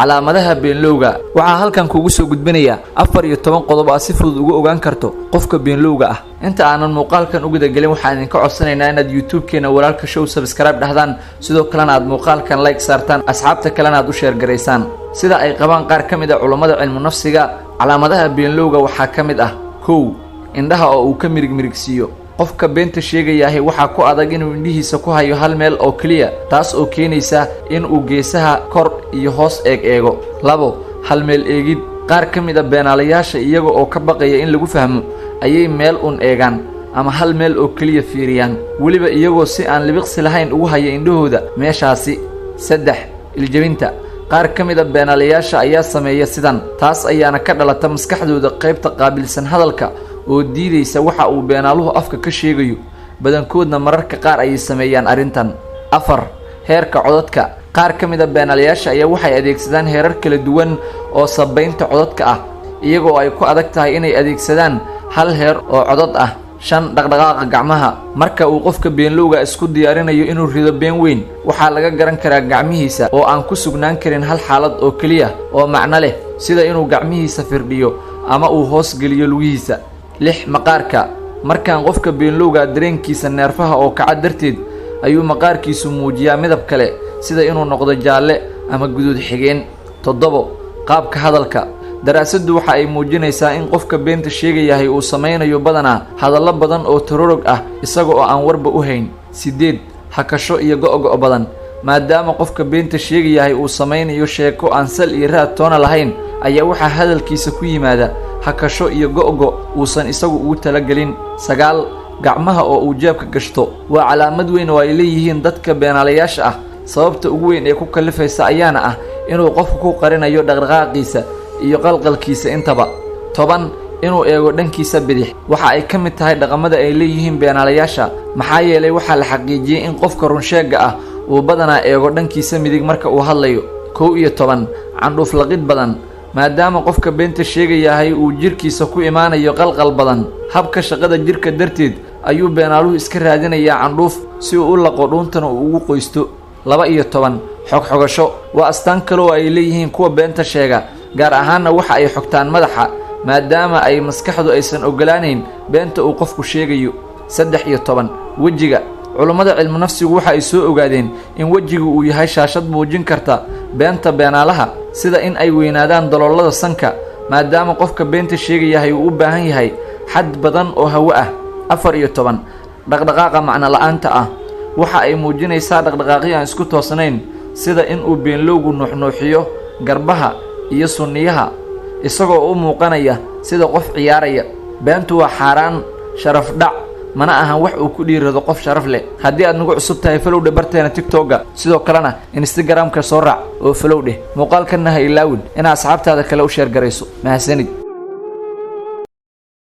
Calaamadaha beenlowga waxaa halkan kugu soo gudbinayaa 14 qodob aad si fudud ugu ogaan karto qofka beenlowga ah. Inta aanan muuqaalkan u gudagelin, waxaan idinka codsanaynaa inaad YouTube-keena Walaalka Show subscribe dhahdaan, sidoo kalena aad muuqaalkan like saartaan, asxaabta kalena aad u share garaysaan. Sida ay qabaan qaar ka mid a culummada cilmu nafsiga, calaamadaha beenlowga waxaa ka mid ah: 1, indhaha oo uu ka mirig mirigsiiyo. Qofka beenta sheegayahay waxaa ku adag inuu indhihiisa ku hayo hal meel oo keliya, taas oo keenaysa in uu geesaha kor iyo hoos eeg eego. 2, hal meel eegid. Qaar ka mid a beenaalayaasha, iyaga oo ka baqaya in lagu fahmo, ayay meel un eegaan ama hal meel oo keliya fiiriyaan, weliba iyagoo si aan libiqsi lahayn ugu haya indhahooda meeshaasi. 3, iljebinta. Qaar ka mid a beenaalayaasha ayaa sameeya sidan, taas ayaana ka dhalata maskaxdooda qaybta qaabilsan hadalka oo diidaysa waxa uu beenaaluhu afka ka sheegayo. Badankoodna mararka qaar ayay sameeyaan arrintan. 4, heerka codadka. Qaar ka mid a beenaalayaasha ayaa waxay adeegsadaan heerar kala duwan oo sabaynta codadka ah, iyagoo ay ku adag tahay inay adeegsadaan hal heer oo codod ah. 5, dhaqdhaqaaqa gacmaha. Marka uu qofka beenlowga isku diyaarinayo inuu rido been weyn, waxaa laga garan karaa gacmihiisa oo aan ku sugnaan karin hal xaalad oo keliya oo macno leh, sida inuu gacmihiisa firdhiyo ama uu hoos geliyo lugihiisa. 6, maqaarka. Markaan qofka beenlowga dareenkiisa neerfaha oo kaca darteed ayuu maqaarkiisu muujiyaa midab kale, sida inuu noqdo jaalle ama guduud xigeen. 7, qaabka hadalka. Daraasaddu waxa ay muujinaysaa in qofka beenta sheegayahay uu samaynayo badanaa hadallo badan oo tororog ah, isaga oo aan warba u hayn. 8, hakasho iyo go'go' badan. Maadaama qofka beenta sheegayahay uu samaynayo sheeko aan sal iyo raad toona lahayn, ayaa waxaa hadalkiisa ku yimaada hakasho iyo go'go' uusan isagu ugu talagelin. 9, gacmaha oo uu jeebka gashto. Waa calaamad weyn oo ay leeyihiin dadka beenaalayaasha ah. Sababta ugu weyn ee ku kalifaysa ayaana ah inuu qofku ku qarinayo dhaqdhaqaaqiisa iyo qalqalkiisa intaba. 10, inuu eego dhankiisa bidix. Waxa ay ka mid tahay dhaqamada ay leeyihiin beenaalayaasha, maxaa yeelay waxaa la xaqiijiyey in qofka runsheegga ah uu badanaa eego dhankiisa midig marka uu hadlayo. 11, candhuuf laqid badan. Maadaama qofka beenta sheegayahay uu jirkiisa ku imaanayo qalqal badan habka shaqada jirka darteed, ayuu beenaaluhu iska raadinayaa candhuuf si uu u laqo, dhuuntana uu ugu qoysto. 12, xogxogasho. Waa astaan kale oo ay leeyihiin kuwa beenta sheega, gaar ahaanna waxa ay xogtaan madaxa, maadaama ay maskaxdu aysan ogolaanayn beenta uu qofku sheegayo. 13, wejiga. Culummada cilmu nafsigu waxa ay soo ogaadeen in wejigu uu yahay shaashad muujin karta beenta beenaalaha, sida in ay weynaadaan daloolada sanka, maadaama qofka beenta sheegayahay uu u baahan yahay xad badan oo hawo ah. 14, dhaqdhaqaaqa macno la-aanta ah. Waxa ay muujinaysaa dhaqdhaqaaqyo aan isku toosnayn, sida in uu beenlowgu nuuxnuuxiyo garbaha iyo sunniyaha, isagoo u muuqanaya sida qof ciyaaraya. Beentu waa xaaraan, sharaf dhac, mana ahan wax uu ku dhiirado qof sharaf leh. Haddii aad nagu cusub tahay, follow dheh barteena TikToka, sidoo kalena Instagramka soo raac oo follow dheh. Muuqaalkanna ha ilaawin inaad asxaabtaada kale u share garayso. Mahadsanid.